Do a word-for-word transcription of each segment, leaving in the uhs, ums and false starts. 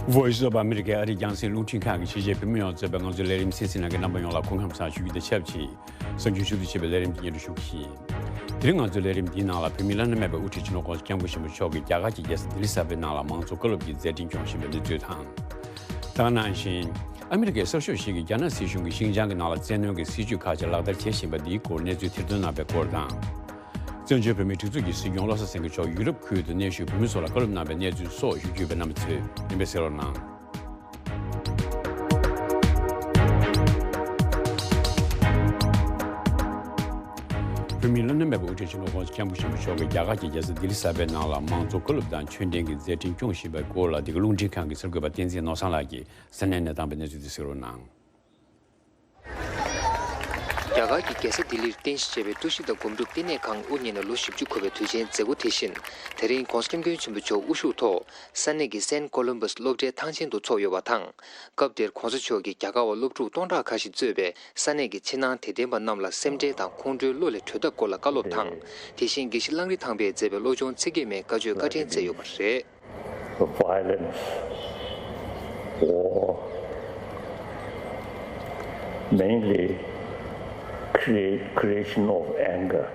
Voice of America ཨ་རིའི་རྒྱང་སྲིང་རླུང་འཕྲིན་ཁང་གི་ཆེད་མཁས་བོད་མི་ཡོངས་གཙོས་པའི་ང་ཚོའི་ལས་རིམ་གསན་གཟིགས་གནང་མཁན་རྣམ་པ་ཡོངས་ལ་སྐུ་ཁམས་བཟང་ཞུ་རྒྱུ་དང་ཆབས་ཅིག་གསར་འགྱུར་ཞུ་གཏུག་བྱེད་པའི་ལས་རིམ་འདི་སྙན་སྒྲོན་ཞུ་གི་ཡིན། དེ་རིང་ང་ཚོའི་ལས་རིམ་འདིའི་ནང་ལ་བོད་མིའི་བླ་ན་མེད་པའི་དབུ་ཁྲིད་སྤྱི་ནོར་༸གོང་ས་༸སྐྱབས་མགོན་ཆེན་པོ་མཆོག་གིས་རྒྱ་གར་གྱི་རྒྱལ་ས་ལྡི་ལི་གསར་པའི་ནང་ལ་མང་གཙོ་བཀའ་སློབ་ཀྱི་མཛད་འཕྲིན་སྐྱོང་བཞིན་པའི་གནས་ཚུལ་དང་། ད་ག་ནང་བཞིན་ཨ་མི་རི་ཀའི་གསར་ཤོག་ཞིག་གིས་རྒྱ་ནག་སྲིད་གཞུང་གིས་ཤིན་ཅང་གི་ནང་ལ་བཙན་གནོན་གྱི་སྲིད་བྱུས་ཁག་ཅིག་ལག་བསྟར་བྱེད་བཞིན་པ་འདིའི་སྐོར་གནས་ཚུལ་ཐེར་འདོན་གནང་བའི་སྐོར་དང་། བཙན་བྱོལ་བོད་མིའི་སྒྲིག་འཛུགས་ཀྱི་སྲིད་སྐྱོང་བློ་བཟང་སེང་གེ་མཆོག་ཡུ་རོབ་ཁུལ་དུ་གནས་བཞུགས་བོད་མི་ཚོ་ལ་བཀའ་སློབ་གནང་བའི་གནས་ཚུལ་སོགས་ཞུ་རྒྱུ་ཡོད་པའི་རྣམ་པ་ཚོས་ནན་པོ་གསན་རོགས་གནང་། བོད་མིའི་བླ་ན་མེད་པའི་དབུ་ཁྲིད་སྤྱི་ནོར་༸གོང་ས་༸སྐྱབས་མགོན་ཆེན་པོ་མཆོག་གིས་རྒྱ་གར་གྱི་རྒྱལ་ས་ལྡི་ལི་གསར་པའི་ནང་ལ་མང་གཙོ་བཀའ་སློབ་དང་ཆོས་འབྲེལ་གྱི་མཛད་འཕྲིན་སྐྱོང་བཞིན་པའི་སྐོར་ལ་འདི་ག་རླུང་འཕྲིན་ཁང་གི་གསར་འགོད་པ་བསྟན་འཛིན་ནོར་བཟང་ལགས་ཀྱིས་ས་གནས་ནས་བཏང་བའི་གནས་ཚུལ་དེ་གསན་རོགས་གནང་། རྒྱ་གར་གྱི་རྒྱལ་ས་ལྡི་ལིར་རྟེན་གཞི་བྱས་པའི་ཀྲུའུ་ཞི་དང་སྒོམ་སྒྲུབ་བསྟི་གནས་ཁང་དབུ་བརྙེས་ནས་ལོ་བཞི་བཅུ་འཁོར་བའི་དུས་ཆེན་མཛད་སྒོ་དེ་བཞིན་དེ་རིང་༸གོང་ས་༸སྐྱབས་མགོན་ཆེན་པོ་མཆོག་དབུ་བཞུགས་ཐོག་ས་གནས་ཀྱི་སེན་ཀོ་ལམ་བྷས་སློབ་གྲྭའི་ཐང་ཆེན་དུ་ཚོགས་ཡོད་པ་དང་། སྐབས་དེར་༸གོང་ས་མཆོག་གིས་རྒྱ་གར་བ་སློབ་ཕྲུག་སྟོང་ཕྲག་ཁ་ཤས་གཙོས་པའི་ས་གནས་ཀྱི་ཕྱི་ནང་དད་ལྡན་པ་རྣམས་ལ་སེམས་ཁྲལ་དང་ཁོང་ཁྲོའི་བློ་ལས་གྲོལ་ཐབས་སྐོར་ལ་བཀའ་སློབ་དང་། དེ་བཞིན་དགེ་བཤེས་གླང་རི་ཐང་པས་མཛད་པའི་བློ་སྦྱོང་ཚིག་བརྒྱད་མའི་བཀའ་ཆོས་བཀའ་དྲིན་སྩལ་ཡོད་པ་རེད། Violence, war, mainly crea- creation of anger.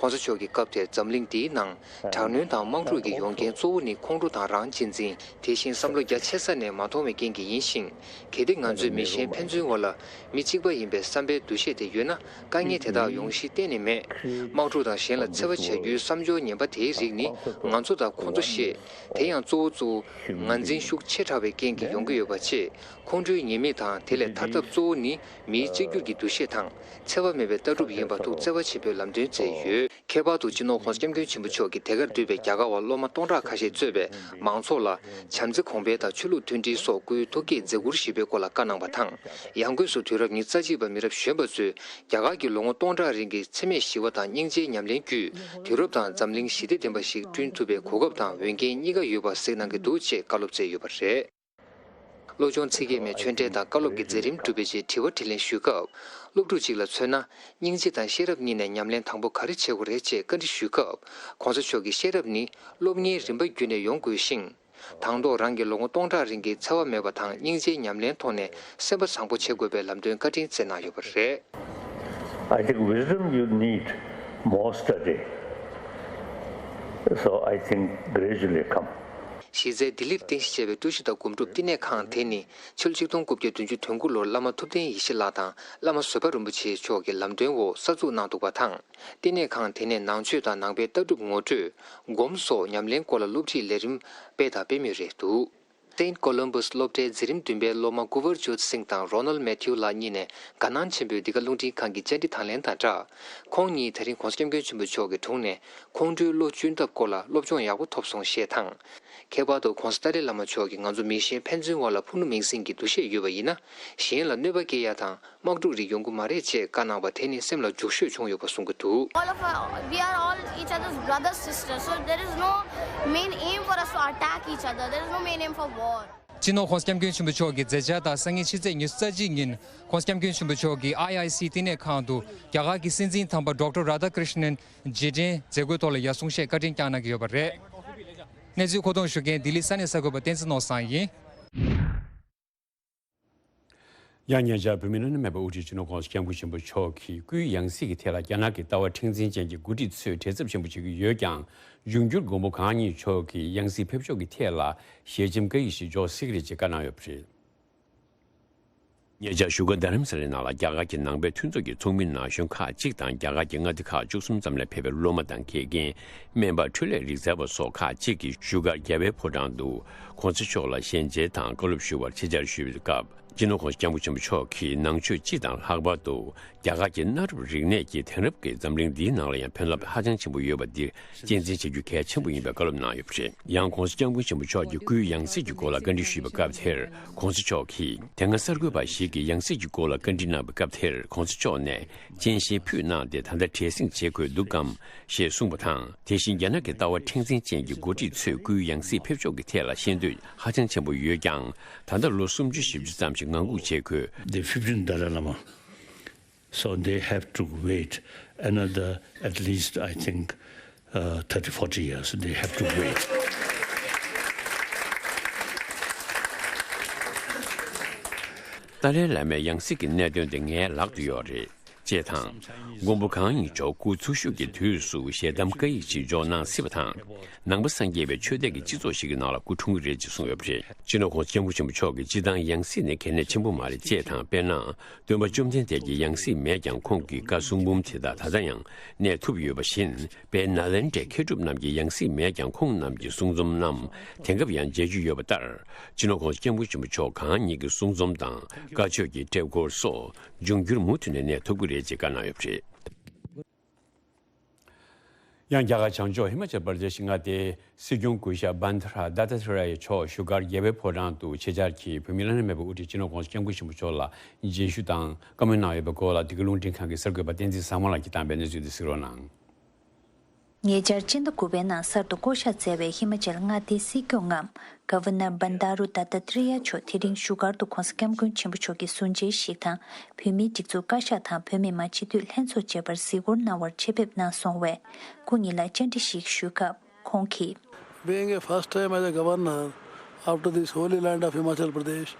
༸གོང་ས་མཆོག་གིས་སྐབས་དེར་འཛམ་གླིང་འདིའི་ནང་དྲག་གནོན་དང་དམག་འཁྲུག་གི་ཡོང་རྐྱེན་གཙོ་བོ་ནི་ཁོང་ཁྲོ་དང་རང་གཅེས་འཛིན། དེ་བཞིན་བསམ་བློ་རྒྱ་ཆེ་ས་ནས་མ་མཐོང་བའི་རྐྱེན་གྱིས་ཡིན་ཞིང་། གལ་ཏེ་ང་ཚོས་མི་གཞན་ཕན་ཚུན་བར་ལ་མི་གཅིག་པ་ཡིན་པའི་བསམ་པའི་འདུ་ཤེས་དེ་ཡོད་ན། དཀའ་ངལ་དེ་དག་ཡོང་གཞི་གཏན་ནས་མེད། དམག་འཁྲུག་དང་གཞན་ལ་འཚེ་བ་བྱ་རྒྱུའི་བསམ་སྦྱོར་ངན་པ་དེའི་རིགས་ནི་ང་ཚོ་དང་ཁོང་ཚོ་ཞེས། དེ་ཡང་གཙོ་བོ་གཙོ་བོ་ངར་འཛིན་ཤུགས་ཆེ་དྲགས་པའི་རྐྱེན་གྱིས་ཡོང་གི་ཡོད་པ་བཅས། ཁོང་ཁྲོའི་ཉེས་དམིགས་དང་དེ་ལས་ཐར་ཐབས་གཙོ་བོ་ནི་མིའི་གཅིག་གྱུར་གྱི་འདུ་ཤེས་དང་འཚེ་བ་མེད་པའི་ལྟ་གྲུབ་ཡིན་པ་ཐུགས་བརྩེ་བ་ཆེན་པོས་ལམ་སྟོན་མཛད་ཡོད། ཁྱད་པར་དུ་སྤྱི་ནོར་༸གོང་ས་༸སྐྱབས་མགོན་ཆེན་པོ་མཆོག་གིས་དེ་གར་འདུས་པའི་རྒྱ་གར་བ་སློབ་མ་སྟོང་ཕྲག་ཁ་ཤས་གཙོས་པའི་མང་ཚོགས་ལ་བྱམས་བརྩེ་གོང་འཕེལ་དང་ཆོས་ལུགས་མཐུན་སྒྲིལ་སོགས་སྐུའི་ཐུགས་བསྐྱེད་མཛད་ཁུར་ཞུས་པའི་སྐོར་ལ་བཀའ་གནང་བ་དང་། ཡང་སྒོས་སུ་དུས་རབས་ཉི་ཤུ་རྩ་གཅིག་པ་མི་རབས་གཞོན་པ་ཚོས་རྒྱ་གར་གྱི་ལོ་ངོ་སྟོང་ཕྲག་རིང་གི་འཚེ་མེད་ཞི་བ་དང་སྙིང་རྗེའི་ཉམས་ལེན་བརྒྱུད། དུས་རབས་དང་འཛམ་གླིང་ཞི་བདེ་ལྡན་པ་ཞིག་བསྐྲུན་ཐུབ་པའི་གོ་སྐབས་དང་འོས་འགན་གཉིས་ཀ་ཡོད་པ་གཟིགས་གནང་གི་འདུག་ཅེས་བཀའ་སློབ་སྩལ་ཡོད་པ་རེད། བློ་སྦྱོང་ཚིག་བརྒྱད་མའི་ཆོས་འབྲེལ་དང་བཀའ་སློབ་ཀྱི་མཛད་རིམ་གྲུབ་པའི་རྗེས་དྲི་བ་དྲིས་ལན་ཞུས་སྐབས། སློབ་ཕྲུག་ཅིག་ལ་མཚོན་ན། སྙིང་རྗེ་དང་ཤེས་རབ་གཉིས་ནས་ཉམས་ལེན་དང་པོ་ག་རེ་བྱེད་དགོས་རེད་ཅེས་བཀའ་འདྲི་ཞུས་སྐབས། ༸གོང་ས་མཆོག་གིས་ཤེས་རབ་ནི་སློབ་གཉེར་རིམ་པ་བརྒྱུད་ནས་ཡོང་དགོས་ཤིང་། དང་ཐོག་རང་གི་ལོ་ངོ་སྟོང་ཕྲག་རིང་གི་འཚེ་བ་མེད་པ་དང་སྙིང་རྗེའི་ཉམས་ལེན་ཐོག་ནས་སེམས་པ་བཟང་པོ་བྱེད་དགོས་པའི་ལམ་སྟོན་བཀའ་དྲིན་སྩལ་གནང་ཡོད་པ་རེད། I think wisdom you need more study. So I think gradually come. གཞི་རྩའི་ལྡི་ལིར་རྟེན་གཞི་བྱས་པའི་ཀྲུའུ་ཞི་དང་སྒོམ་སྒྲུབ་བསྟི་གནས་ཁང་དེ་ནི་ཕྱི་ལོ་ཆིག་སྟོང་དགུ་བརྒྱ་བདུན་ཅུ་དོན་དགུ་ལོར་བླ་མ་ཐུབ་བསྟན་ཡེ་ཤེས་ལགས་དང་བླ་མ་བཟོད་པ་རིན་པོ་ཆེ་མཆོག་གི་ལམ་སྟོན་འོག་གསར་འཛུགས་གནང་འདུག་པ་དང་། བསྟི་གནས་ཁང་དེ་ནས་ནང་ཆོས་དང་ནང་པའི་ལྟ་གྲུབ་ངོ་སྤྲོད། སྒོམ་སོགས་ཉམས་ལེན་སྐོར་ལ་སློབ་ཁྲིད་ལས་རིམ་སྤེལ་དང་སྤེལ་མུས་རེད་འདུག་སེན་ཀོ་ལམ་བྷས་སློབ་གྲྭའི་འཛིན་རིམ་བདུན་པའི་སློབ་མ་ཀུ་ཝར་ཇོད་སིང་དང་རོ་ནལ་མེ་ཐིའུ་ལགས་གཉིས་ནས་དགའ་སྣང་ཆེན་པོས་འདི་ག་རླུང་འཕྲིན་ཁང་གི་བཅར་འདྲི་དང་ལེན་དང་སྦྲགས། ཁོང་གཉིས་དེ་རིང་༸གོང་ས་༸སྐྱབས་མགོན་ཆེན་པོ་མཆོག་གི་དྲུང་ནས་ཁོང་ཁྲོའི་བློ་གཅུན་ཐབས་སྐོར་ལ་སློབ་སྦྱོང་ཡག་པོ་ཐོབ་སོང་ཞེས་དང་། ཁྱད་པར་དུ་༸གོང་ས་ཏཱ་ལའི་བླ་མ་མཆོག་གིས་ང་ཚོ་མི་གཞན་ཕན་ཚུན་བར་ལ་ཕུ་ནུ་མིང་སྲིང་གི་འདུ་ཤེས་ཡོད་པ་ཡིན་ན། གཞན་ལ་གནོད་པ་སྐྱེལ་ཡ་དང་དམག་འཁྲུག་རིགས་ཡོང་གི་མ་རེད་ཅེས་བཀའ་གནང་བ་དེ་ནི་སེམས་ལ་འཇུག་ཤོས་བྱུང་ཡོད་པ་གསུང་གི་འདུག All of us, we are all each other's brothers, sisters. So there is no main aim for us to attack each other. There is no main aim for war. སྤྱི་ནོར་༸གོང་ས་༸སྐྱབས་མགོན་ཆེན་པོ་མཆོག་གིས་མཛད་འཆར་དང་སང་ཉིན་ཕྱི་ཚེས་ཉི་ཤུ་རྩ་གཅིག་ཉིན་༸གོང་ས་༸སྐྱབས་མགོན་ཆེན་པོ་མཆོག་གིས་ཨའི་ཨའི་སི་བསྟི་གནས་ཁང་དུ་རྒྱ་གར་གྱི་སྲིད་འཛིན་དམ་པ་ཌོག་ཊར་རཱ་དྷ་ཀྲིཤ་ནན་རྗེས་དྲན་མཛད་སྒོའི་ཐོག་ལ་ཡར་གསུང་བཤད་བཀའ་དྲིན་བསྐྱངས་གནང་གི་ཡོད་པ་རེད། གནས་ཚུལ་མཁོ་གཏོང་ཞུ་མཁན་ལྡི་ལི་ས་གནས་གསར་འགོད་པ་བསྟན་འཛིན་ནོར་བཟང་ཡིན། ཡང་ཉེ་ཆར་བོད་མིའི་བླ་ན་མེད་པའི་དབུ་ཁྲིད་སྤྱི་ནོར་༸གོང་ས་༸སྐྱབས་མགོན་ཆེན་པོ་མཆོག་གི་སྐུའི་ཡང་སྲིད་ཀྱི་ཐད་ལ་རྒྱ་ནག་གི་ལྟ་བ་མཁྲེགས་འཛིན་ཅན་གྱི་འགོ་ཁྲིད་ཚོས་བྲེལ་འཚུབ་ཆེན་པོ་བྱེད་ཀྱི་ཡོད་ཀྱང་། འབྱུང་འགྱུར་མགོན་པོ་གང་ཉིད་མཆོག་གི་ཡང་སྲིད་ཕེབས་ཕྱོགས་ཀྱི་ཐད་ལ་ཞལ་ཆེམས་བཀའ་ཡིག་ཞིག་འབྱོར་སྲིད་ཀྱི་རེད་ཅེས་བཀའ་གནང་ཡོད་པ་རེད། ཉེ་ཆར་བཞུགས་སྒར་རྡ་རམ་ས་ལའི་ནང་ལ་རྒྱ་གར་གྱི་ནང་པའི་མཐུན་ཚོགས་ཀྱི་ཚོགས་མི་ན་གཞོན་ཁག་ཅིག་དང་རྒྱ་གར་གྱི་མངའ་སྡེ་ཁག་བཅུ་གསུམ་ཙམ་ལས་ཕེབས་པའི་སློབ་མ་དང་དགེ་རྒན། སྨན་པ་འཕྲུལ་ལས་རིག་རྩལ་བ་སོགས་ཁག་ཅིག་གིས་བཞུགས་སྒར་རྒྱལ་བའི་ཕོ་བྲང་དུ་༸གོང་ས་མཆོག་ལ་ཞལ་མཇལ་དང་བཀའ་སློབ་ཞུ་བར་ཆེད་བཅར་ཞུས་པའི་སྐབས། སྤྱི་ནོར་༸གོང་ས་༸སྐྱབས་མགོན་ཆེན་པོ་མཆོག་གིས་ནང་ཆོས་སྤྱི་དང་ལྷག་པར་དུ་རྒྱ་གར་གྱི་གནའ་རབས་རིག་གནས་ཀྱི་དེང་རབས་ཀྱི་འཛམ་གླིང་འདིའི་ནང་ལ་ཡང་ཕན་རླབས་ཧ་ཅང་ཆེན་པོ་ཡོད་པ་འདིར་གཅེས་འཛིན་བྱ་རྒྱུ་གལ་ཆེན་པོ་ཡིན་པའི་བཀའ་སློབ་གནང་ཡོད་པ་རེད། ཡང་༸གོང་ས་༸སྐྱབས་མགོན་ཆེན་པོ་མཆོག་གི་སྐུའི་ཡང་སྲིད་ཀྱི་སྐོར་ལ་བཀའ་འདྲི་ཞུས་པའི་སྐབས་དེར་༸གོང་ས་མཆོག་གིས། དེ་སྔ་གསར་འགོད་པ་ཞིག་གིས་ཡང་སྲིད་ཀྱི་སྐོར་ལ་བཀའ་འདྲི་གནང་བའི་སྐབས་དེར་༸གོང་ས་མཆོག་ནས། སྤྱན་ཤེལ་ཕུད་གནང་སྟེ་ད་ལྟ་བྲེལ་ཟིང་བྱེད་དགོས་འདུག་གམ། ཞེས་གསུངས་པ་དང་། དེ་བཞིན་རྒྱ་ནག་གི་ལྟ་བ་མཁྲེགས་འཛིན་ཅན་གྱི་འགོ་ཁྲིད་ཚོས་སྐུའི་ཡང་སྲིད་ཕེབས་ཕྱོགས་ཀྱི་ཐད་ལ་ཤེས་འདོད་ཧ་ཅང་ཆེན་པོ་ཡོད་ཀྱང་། ད་ལྟ་ལོ་སུམ་ཅུ་བཞི་བཅུ་ཙམ་ཞིག་ངང་སྒུག་བྱེད་དགོས། The fifteenth Dalai Lama. So they have to wait another, at least, I think, uh, thirty, forty years. They have to wait. ཏཱ་ལའི་བླ་མའི་ཡང་སྲིད་ཀྱི་གནད་དོན་དེ་ངའི་ལག་ཏུ་ཡོད་རེད། ཅེས་དང་། མགོན་པོ་གང་ཉིད་མཆོག་སྐུ་འཚོ་བཞུགས་ཀྱི་དུས་སུ་ཞལ་གདམས་བཀའ་ཡིག་ཅིག་འཇོག་གནང་སྲིད་པ་དང་། ནང་པ་སངས་རྒྱས་པའི་ཆོས་དད་ཀྱི་སྤྱི་ཚོགས་ཤིག་གི་ནང་ལ་སྐུ་འཁྲུངས་ཀྱི་རེད་ཅེས་གསུངས་ཡོད་པ་རེད། སྤྱི་ནོར་༧གོང་ས་༧སྐྱབས་མགོན་ཆེན་པོ་མཆོག་གིས་སྤྱིར་བཏང་ཡང་སྲིད་ནི་གལ་གནད་ཆེན་པོ་མ་རེད་ཅེས་དང་། དཔེར་ན། སྟོན་པ་བཅོམ་ལྡན་འདས་ཀྱི་ཡང་སྲིད་མེད་ཀྱང་ཁོང་གི་བཀའ་གསུང་འབུམ་དེ་དག་ད་ལྟ་ཡང་གནས་ཐུབ་ཡོད་པ་བཞིན། དཔལ་ནཱ་ལེནྡྲའི་མཁས་གྲུབ་རྣམས་ཀྱི་ཡང་སྲིད་མེད་ཀྱང་ཁོང་རྣམས་ཀྱི་གསུང་རྩོམ་རྣམས་དེང་སྐབས་ཡང་མཇལ་རྒྱུ་ཡོད་པ་ལྟར། སྤྱི་ནོར་༧གོང་ས་༧སྐྱབས་མགོན་ཆེན་པོ་མཆོག་གང་ཉིད་ཀྱི་གསུང་རྩོམ་དང་བཀའ་ཆོས་ཀྱི་ཀྲེབ་སྐོར་སོགས་འབྱུང་འགྱུར་མུ་མཐུད་ནས་གནས་ཐུབ་ཀྱི་རེད་ཅེས་བཀའ་གནང་ཡོད་པ་རེད། ཡང་རྒྱ་གར་བྱང་ཕྱོགས་ཧི་མ་ཅལ་པར་དེ་ཤི་མངའ་སྡེའི་སྲིད་སྐྱོང་སྐུ་ཞབས་བྷན་དྷ་ར་དཏྟ་ཏྲེ་ཡ་མཆོག་བཞུགས་སྒར་རྒྱལ་བའི་ཕོ་བྲང་དུ་ཆེད་བཅར་གྱིས་བོད་མིའི་བླ་ན་མེད་པའི་དབུ་ཁྲིད་སྤྱི་ནོར་༧གོང་ས་༧སྐྱབས་མགོན་ཆེན་པོ་མཆོག་ལ་མཇལ་ཞུ་དང་བཀའ་མོལ་གནང་ཡོད་པའི་སྐོར་ལ། འདི་ག་རླུང་འཕྲིན་ཁང་གི་གསར་འགོད་པ་བསྟན་འཛིན་བཟང་མོ་ལགས་ཀྱིས་བཏང་བའི་གནས་ཚུལ་དེ་གཟིགས་རོགས་གནང་། ཉེ་ཆར་སྤྱི་ཟླ་དགུ་པའི་ནང་གསར་དུ་བསྐོ་གཞག་མཛད་པའི་ཧི་མ་ཅལ་མངའ་སྡེའི་སྲིད་སྐྱོང་ངམ་Governor Bandaru Dattatreya མཆོག་དེ་རིང་བཞུགས་སྒར་དུ་༧གོང་ས་༧སྐྱབས་མགོན་ཆེན་པོ་མཆོག་གི་ཟུར་མཇལ་ཞིག་དང་། བོད་མིའི་སྒྲིག་འཛུགས་བཀའ་ཤག་དང་བོད་མི་མང་སྤྱི་འཐུས་ལྷན་ཚོགས་བཅས་པར་གཟིགས་སྐོར་གནང་བར་ཆེད་ཕེབས་གནང་སོང་བས། སྐུ་ཉིད་ལ་བཅར་འདྲི་ཞིག་ཞུས་སྐབས་ཁོང་གིས། Being a first time as a governor after this holy land of Himachal Pradesh,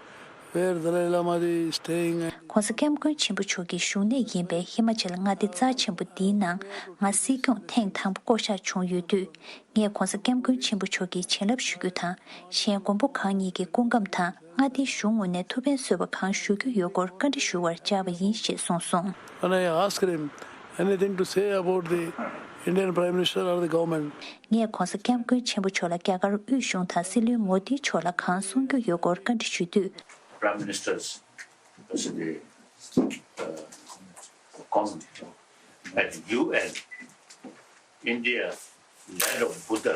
where Dalai Lama ji is staying. ༧གོང་ས་༧སྐྱབས་མགོན་ཆེན་པོ་མཆོག་གི་བཞུགས་གནས་ཡིན་པའི་ཧི་མ་ཅལ་མངའ་སྡེ་རྩ་ཆེན་པོ་འདིའི་ནང་ང་སྲིད་སྐྱོང་ཐེངས་དང་པོ་བསྐོ་གཞག་བྱུང་ཡོད་དུས། ངས་༧གོང་ས་༧སྐྱབས་མགོན་ཆེན་པོ་མཆོག་གི་བྱིན་རླབས་ཞུ་རྒྱུ་དང་། གཞན་མགོན་པོ་གང་ཉིད་ཀྱི་སྐུ་ཁམས་དང་མངའ་སྡེའི་གཞུང་ངོས་ནས་ཐུགས་ཕན་གསོས་པ་གང་ཞུ་རྒྱུ་ཡོད་སྐོར་བཀའ་འདྲི་ཞུ་བར་བཅར་བ་ཡིན་ཞེས་གསུངས་སོང་། When I asked him anything to say about the Indian Prime Minister or the government. ངས་༧གོང་ས་༧སྐྱབས་མགོན་ཆེན་པོ་མཆོག་ལ་རྒྱ་གར་དབུས་གཞུང་དང་སྲིད་བློན་མོ་དི་མཆོག་ལ་གང་གསུང་རྒྱུ་ཡོད་སྐོར་བཀའ་འདྲི་ཞུས་དུས། Prime Ministers, especially, uh, comment at you and India, land of Buddha.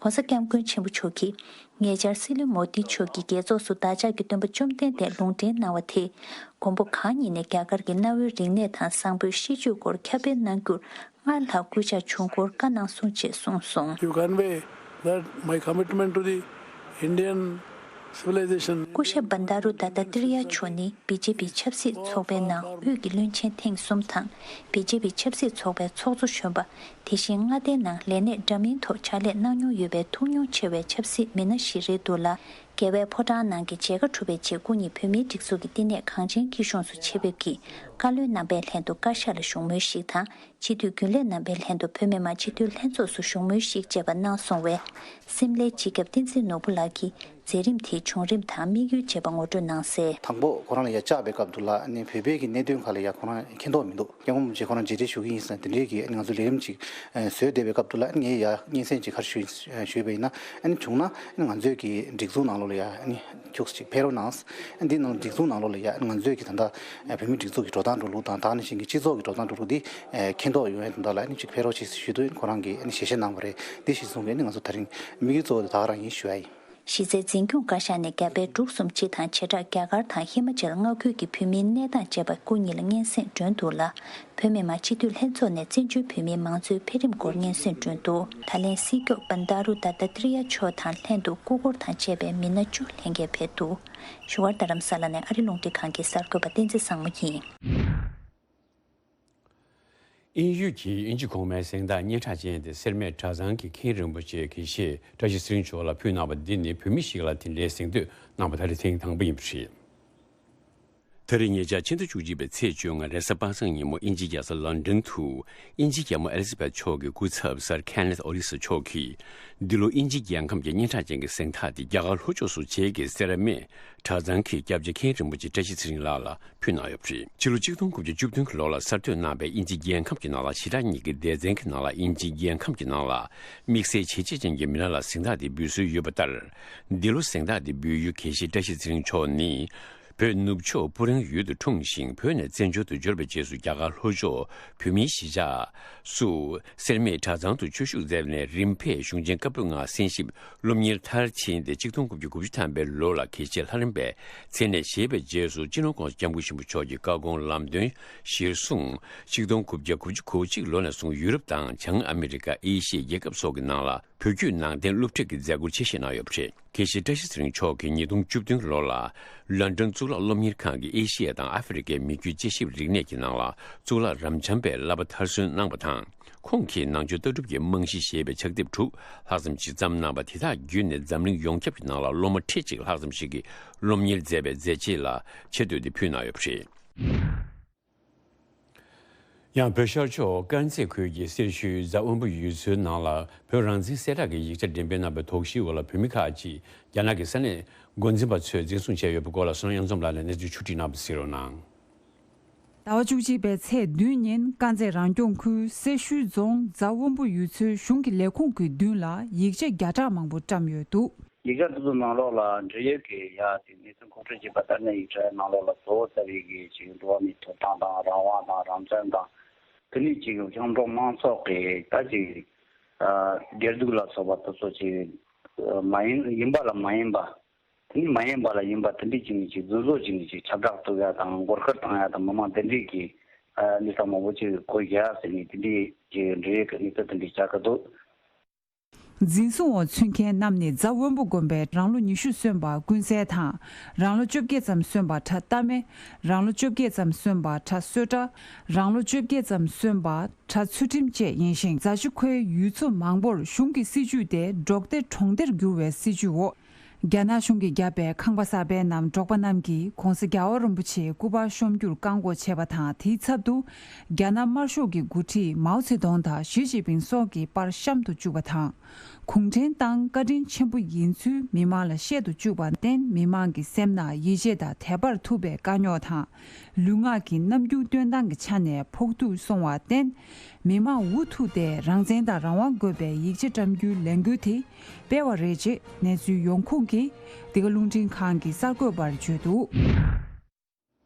༧གོང་ས་༧སྐྱབས་མགོན་ཆེན་པོ་མཆོག་གིས་ཉེ་ཆར་སྲིད་བློན་མོ་དི་མཆོག་གིས་རྒྱལ་ཚོགས་སུ་བདག་ཅག་གི་སྟོན་པ་བཅོམ་ལྡན་འདས་ལུང་འདྲེན་གནང་བ་དེས། མགོན་པོ་གང་ཉིད་ནས་རྒྱ་གར་གྱི་གནའ་བོའི་རིག་གནས་དང་བཟང་པོའི་གཤིས་སྤྱོད་སྐོར་ཁྱབ་སྤེལ་གནང་རྒྱུར་སྔར་ལྷག་སྐུལ་ལྕག་བྱུང་སྐོར་བཀའ་གནང་སོང་ཞེས་གསུངས་སོང་། You convey that my commitment to the Indian civilization. སྐུ་ཞབས་བན་དྷ་རུ་དཏྟ་ཏྲི་ཡ་མཆོག་ནི་བི་ཇེ་པི་ཆབ་སྲིད་ཚོགས་པའི་ནང་དབུས་ཀྱི་བློན་ཆེན་ཐེངས་གསུམ་དང་། བི་ཇེ་པི་ཆབ་སྲིད་ཚོགས་པའི་ཚོགས་གཙོ་གཞོན་པ། དེ་བཞིན་མངའ་སྡེའི་ནང་ལས་གནས་འདྲ་མིན་ཐོག་ཕྱག་ལས་གནང་མྱོང་ཡོད་པའི་ཐུགས་མྱོང་ཆེ་བའི་ཆབ་སྲིད་མི་སྣ་ཞིག་རེད་འདུག་ལ། རྒྱལ་བའི་ཕོ་བྲང་ནང་གི་མཇལ་ཁ་གྲུབ་པའི་རྗེས་སྐུ་ཉིད་བོད་མིའི་སྒྲིག་འཛུགས་ཀྱི་བསྟི་གནས་གངས་ཅན་སྐྱིད་གཤོངས་སུ་ཆེད་ཕེབས་ཀྱིས་བཀའ་བློན་རྣམ་པའི་ལྷན་དུ་བཀའ་ཤག་ལ་བཞུགས་མོལ་ཞིག་དང་། སྤྱི་འཐུས་རྒྱུན་ལས་རྣམ་པའི་ལྷན་དུ་བོད་མི་མང་སྤྱི་འཐུས་ལྷན་ཚོགས་སུ་བཞུགས་མོལ་ཞིག་བཅས་པ་གནང་སོང་བས། སིམ་ལའི་སྤྱི་ཁྱབ་བསྟན་འཛིན་ནོར་བུ་ལགས་ཀྱིས་མཛད་རིམ་དེའི་བྱུང་རིམ་དང་དམིགས་ཡུལ་བཅས་པ་ངོ་སྤྲོད་གནང་གསལ། དང་པོ་ཁོ་རང་ལ་ཡ་བཅར་བའི་སྐབས་དུ་ལ་ནི་བོད་པའི་གི་གནད་དོན་ཁག་ལ་ཡ་ཁོ་རང་མཁྱེན་རྟོགས་མི་འདུག་སྐྱབས་མགོན་རིན་པོ་ཆེ་ཁོ་རང་མཇལ་འཕྲད་ཞུ་གི་ཡིན་ཟེར་དེ་འདྲའི་གི་ང་ཚོ་ལས་རིམ་ཅིག་བཟོས་བསྡད་པའི་སྐབས་དུ་ལ་ངས་ཡ་སྙན་སེང་ཅིག་ག་རེ་ཞུས་ཞུས་པ་ཡིན་ན། ཨ་ནི་བྱུང་ན་ཨ་ནི་ང་ཚོའི་གི་སྒྲིག་འཛུགས་ནང་ལོགས་ལ་ཡ་ཨ་ནི་ཁྱུག་ཅིག་ཕེབས་རོགས་གནང་། ཨ་ནི་འདི་ནང་སྒྲིག་འཛུགས་ནང་ལོགས་ལ་ཡ་ཨ་ནི་ང་ཚོའི་གི་ད་ལྟ་བོད་མིའི་སྒྲིག་འཛུགས་ཀྱི་འགྲོ་སྟངས་འགྲོ་ལུགས་དང་། ད་ནི་བཞིན་གི་སྤྱི་ཚོགས་ཀྱི་འགྲོ་སྟངས་འགྲོ་ལུགས་འདི་མཁྱེན་རྟོགས་ཡོང་ཡ་དོན་དག་ལ་ཨ་ནི་ཅིག་ཕེབས་རོགས་ཅེས་ཞུས་དུས། ཁོ་རང་གིས་ཨ་ནི་ཞལ་བཞེས་གནང་བ་རེད། འདི་གཞིར་བཟུང་གི་ཨ་ནི་ང་ཚོ་ད་རིང་དམིགས་ཡུལ་གཙོ་བོ་དེ་ད་ག་རང་ཡིན་ཞུ་ཡ་ཡིན། གཞི་རྩའི་འཛིན་སྐྱོང་བཀའ་ཤག་ནས་རྒྱ་བལ་འབྲུག་གསུམ་སྤྱི་དང་བྱེ་བྲག་རྒྱ་གར་དང་ཧི་མ་ཅལ་མངའ་ཁུལ་གྱི་བོད་མིའི་གནས་སྟངས་བཅས་པ་སྐུ་ཉིད་ལ་སྙན་སེང་བསྒྲོན་འདུག་ལ། བོད་མི་མང་སྤྱི་འཐུས་ལྷན་ཚོགས་ནས་བཙན་བྱོལ་བོད་མིའི་མང་གཙོའི་འཕེལ་རིམ་སྐོར་སྙན་སེང་བསྒྲོན་འདུག་ད་ལན་སྲིད་སྐྱོང་བན་དྷ་རུ་དཏྟ་ཏྲི་ཡ་མཆོག་དང་ལྷན་དུ་སྐུ་འཁོར་དང་བཅས་པའི་མི་སྣ་བཅུ་ལྷན་རྒྱས་ཕེབས་འདུག་བཞུགས་སྒར་རྡ་རམ་ས་ལ་ནས་ཨ་རི་རླུང་འཕྲིན་ཁང་གི་གསར་འགོད་པ་བསྟན་འཛིན་བཟང་མོ་ཡིན། དབྱིན་ཡུལ་གྱི་དབྱིན་ཇི་གོང་མའི་གཟེངས་རྟགས་སྙན་གྲགས་ཅན་དེ་སེར་སྨད་གྲྭ་ཚང་གི་མཁན་རིན་པོ་ཆེ་དགེ་བཤེས་བཀྲ་ཤིས་ཚེ་རིང་མཆོག་ལ་ཕུལ་གནང་བ་འདི་ནི་བོད་མི་ཞིག་ལ་དེ་འདྲའི་གཟེངས་བསྟོད་གནང་བ་ད་རེས་ཐེངས་དང་པོ་ཡིན་པ་རེད། ད་རེས་ཉེ་ཆར་ཕྱི་ཟླ་བཅུ་གཅིག་པའི་ཚེས་བཅོ་ལྔ་རེས་གཟའ་པ་སངས་ཉིན་མོ་དབྱིན་ཇིའི་རྒྱལ་ས་ལོན་ཌོན་དུ་དབྱིན་ཇིའི་རྒྱལ་མོ་ཨེ་ལི་ཛ་བེད་མཆོག་གི་སྐུ་ཚབ་སར་ཁེ་ནེཐ་ཨོ་ལི་སི་མཆོག་གིས་འདི་ལོ་དབྱིན་ཇིའི་རྒྱལ་ཁམས་ཀྱི་སྙན་གྲགས་ཅན་གྱི་གཟེངས་རྟགས་དེ་རྒྱ་གར་ལྷོ་ཕྱོགས་སུ་བྱེས་ཀྱི་སེར་སྨད་གྲྭ་ཚང་གི་སྐྱབས་རྗེ་མཁན་རིན་པོ་ཆེ་བཀྲ་ཤིས་ཚེ་རིང་ལགས་ལ་ཕུལ་གནང་ཡོད་པ་རེད། ཕྱི་ལོ་ཆིག་སྟོང་དགུ་བརྒྱ་བཅུ་བདུན་གྱི་ལོ་ལ་གསར་གཏོད་གནང་བའི་དབྱིན་ཇིའི་རྒྱལ་ཁམས་ཀྱི་ནང་ལ་ཞེ་དྲག་གཉིས་ཀྱི་སྡེ་ཚན་གྱི་ནང་ལ་དབྱིན་ཇིའི་རྒྱལ་ཁམས་ཀྱི་ནང་ལ་དམིགས་བསལ་བྱས་རྗེས་ཅན་གྱི་མི་སྣ་ལ་གཟེངས་རྟགས་དེ་འབུལ་སྲོལ་ཡོད་པ་ལྟར། འདི་ལོ་གཟེངས་རྟགས་དེ་འབུལ་ཡུལ་དགེ་བཤེས་བཀྲ་ཤིས་ཚེ་རིང་མཆོག་ནི། བོད་ནུབ་ཕྱོགས་སྤུ་རན་ཡུལ་དུ་འཁྲུངས་ཤིང་བོད་ནས་བཙན་བྱོལ་དུ་འབྱོར་བའི་རྗེས་སུ་རྒྱ་གར་ལྷོ་ཕྱོགས་བོད་མིའི་གཞིས་ཆགས་སུ་སེར་སྨད་གྲྭ་ཚང་དུ་ཆོས་ཞུགས་མཛད་ནས་རིམ་ཕེབས་གཞུང་ཆེན་བཀའ་པོད་ལྔ་གསན་ཞིབ་སློབ་གཉེར་མཐར་ཕྱིན་ཏེ་ཆིག་སྟོང་དགུ་བརྒྱ་དགུ་བཅུ་ཐམ་པའི་ལོ་ལ་དགེ་བཤེས་ལྷ་རམས་པའི་མཚན་གནས་བཞེས་པའི་རྗེས་སུ་སྤྱི་ནོར་༧གོང་ས་༧སྐྱབས་མགོན་ཆེན་པོ་མཆོག་གི་བཀའ་དགོངས་ལམ་སྟོན་གཞིར་བཟུང་ཆིག་སྟོང་དགུ་བརྒྱ་དགུ་བཅུ་གོ་གཅིག་ལོ་ནས་བཟུང་ཡུ་རོབ་དང་བྱང་ཨ་མི་རི་ཀ་ཨེ་ཤི་ཡའི་རྒྱལ་ཁབ་སོགས་ཀྱི་ནང་ལ་བོད་བརྒྱུད་ནང་བསྟན་སློབ་ཁྲིད་ཀྱི་མཛད་སྒོར་དཔྱད་ཞིབ་གནང་ཡོད་པ་རེད། དགེ་བཤེས་བཀྲ་ཤིས་ཚེ་རིང་མཆོག་གིས་ཉིས་སྟོང་བཅུ་བདུན་ལོ་ལ་ལོན་ཌོན་གཙུག་ལག་སློབ་གཉེར་ཁང་གི་ཨེ་ཤི་ཡ་དང་ཨ་ཧྥེ་རི་ཀའི་མི་རྒྱུད་དཔྱད་ཞིབ་རིག་གནས་ཀྱི་ནང་ལ་གཙུག་ལག་རབ་འབྱམས་པའི་བསླབ་པ་མཐར་སོན་གནང་བ་དང་། ཁོང་གིས་ནང་ཆོས་ལྟ་གྲུབ་ཀྱི་རྨང་གཞི་ཞེས་པའི་ཕྱག་དེབ་དྲུག་ལྷག་ཙམ་ཞིག་བརྩམས་གནང་བ་དེ་དག་བརྒྱུད་ནས་འཛམ་གླིང་ཡོངས་ཁྱབ་ཀྱི་ནང་ལ་སློབ་མ་ཁྲི་གཅིག་ལྷག་ཙམ་ཞིག་གིས་སློབ་གཉེར་མཛད་པའི་མཛད་རྗེས་ལ་ཆེ་བསྟོད་དེ་ཕུལ་གནང་ཡོད་པ་རེད། ཡང་བོད་ཤར་ཕྱོགས་དཀར་མཛེས་ཁུལ་གྱི་སེར་ཤུལ་རྫ་དབོན་པོ་ཡུལ་ཚོའི་ནང་ལ་བོད་རང་བཙན་གསལ་བསྒྲགས་ཀྱི་ཡིག་ཆ་འགྲེམས་སྤེལ་གནང་བའི་དོགས་གཞིའི་འོག་ལ་བོད་མི་ཁག་ཅིག་རྒྱ་ནག་གི་ས་གནས་འགོ་འཛིན་པ་ཚོས་འཛིན་བཟུང་བྱས་ཡོད་པའི་སྐོར་ལ་བསོད་ནམས་གཡང་འཛོམས་ལགས་ནས་གནས་ཚུལ་ཕྱོགས་བསྒྲིགས་གནང་བ་གཟིགས་རོགས་གནང་། ཟླ་བ་བཅུ་གཅིག་པའི་ཚེས་བདུན་ཉིན་དཀར་མཛེས་རང་སྐྱོང་ཁུལ་སེར་ཤུལ་རྫོང་རྫ་དབོན་པོ་ཡུལ་ཚོའི་གཞུང་གི་ལས་ཁུངས་ཀྱི་མདུན་ལ་ཡིག་ཆ་བརྒྱ་ཕྲག་མང་པོ་བཀྲམ་ཡོད་འདུག། ཡིག་ཆ་འདི་ཚོ་ནང་ལོགས་ལ་འབྲེལ་ཡོད་ཀྱི་ཡ་དེ་གནས་ཚུལ་མཁོ་སྤྲོད་བྱས་པ་ལྟར་ན། ཡིག་ཆ་ནང་ལོགས་ལ་གཙོ་བོ་ལྟ་བུའི་གི་ཅིག་འགྲོ་བ་མིའི་ཐོབ་ཐང་དང་རང་དབང་དང་རང་བཙན་དང་། དེ་ནས་ཅིག་མཉམ་འབྲེལ་མང་ཚོགས་ཀྱི་ད་ཅིག་ཨ་སྒེར་སྡུག་ལ་སོགས་པ་དེ་ཚོ་ཅིག་མ་ཡིན་ཡིན་པ་ལ་མ་ཡིན་པ། དེ་ནི་མ་ཡིན་པ་ལ་ཡིན་པ་དེ་འདྲས་ཅིག་ནས་ཅིག་རྫུན་བཟོ་ཅིག་ནས་ཅིག་ཁྱབ་བསྒྲགས་གཏོང་ཡ་དང་མགོ་སྐོར་བཏང་ཡ་དང་། མི་མང་དེ་འདྲས་ཀྱི་ཨ་གནས་སྟངས་མང་པོ་ཅིག་གོ་རྒྱུ་ཟེར་ནས་དེ་འདྲས་ཀྱི་འབྲེལ་ཡོད་ཀྱི་གནས་ཚུལ་དེ་འདྲས་རྒྱག་གི་འདུག། འཛིན་བཟུང་འོག་ཚུད་མཁན་རྣམས་ནི་རྫ་དབོན་པོ་དགོན་པའི་རང་ལོ་ཉི་ཤུ་སོན་པ་ཀུན་གསལ་དང་། རང་ལོ་བཅོ་བརྒྱད་ཙམ་སོན་པ་གྲྭ་རྟ་སྨེ། རང་ལོ་བཅོ་བརྒྱད་ཙམ་སོན་པ་གྲྭ་བསོད་གྲགས། རང་ལོ་བཅོ་བརྒྱད་ཙམ་སོན་པ་གྲྭ་ཚུལ་ཁྲིམས་བཅས་ཡིན་ཞིང་། རྫ་ཆུ་ཁོའི་ཡུལ་ཚོ་མང་པོར་གཞུང་གི་སྲིད་ཇུས་དེ་འབྲོག་སྡེ་གྲོང་སྡེར་བསྒྱུར་བའི་སྲིད་ཇུས་འོག། རྒྱ་ནག་གཞུང་གིས་བརྒྱབ་པའི་ཁང་པ་གསར་པའི་ནང་འབྲོག་པ་རྣམས་ཀྱིས་༸གོང་ས་༸རྒྱལ་བ་རིན་པོ་ཆེའི་སྐུ་པར་ཤོམ་རྒྱུར་བཀག་འགོག་བྱས་པ་དང་། དེའི་ཚབ་ཏུ་རྒྱ་ནག་དམར་ཤོག་གི་འགོ་ཁྲིད་མའོ་ཙེ་ཏུང་དང་ཞི་ཅིན་ཕིང་སོགས་ཀྱི་པར་བཤམས་དུ་བཅུག་པ་དང་། གུང་ཁྲན་ཏང་བཀའ་དྲིན་ཆེན་པོ་ཡིན་ཚུལ་མི་མང་ལ་བཤད་དུ་བཅུག་པར་བརྟེན། མི་མང་གི་སེམས་ནང་ཡིད་ཆེས་དང་དད་པར་ཐུག་པའི་དཀའ་རྙོག་དང་། ལུས་ངག་གི་རྣམ་འགྱུར་སྟོན་སྟངས་ཀྱི་ཆ་ནས་ཕོག་ཐུག་སོང་བར་བརྟེན། མི་མང་འུ་ཐུག་སྟེ་རང་བཙན་དང་རང་དབང་དགོས་པའི་ཡིག་ཆ་བཀྲམ་རྒྱུའི་ལས་འགུལ་དེ་སྤེལ་བ་རེད་ཅེས་གནས་ཚུལ་ཡོང་ཁུངས་ཀྱིས་འདི་ག་རླུང་འཕྲིན་ཁང་གི་གསར་འགོད་པར་བརྗོད་འདུག།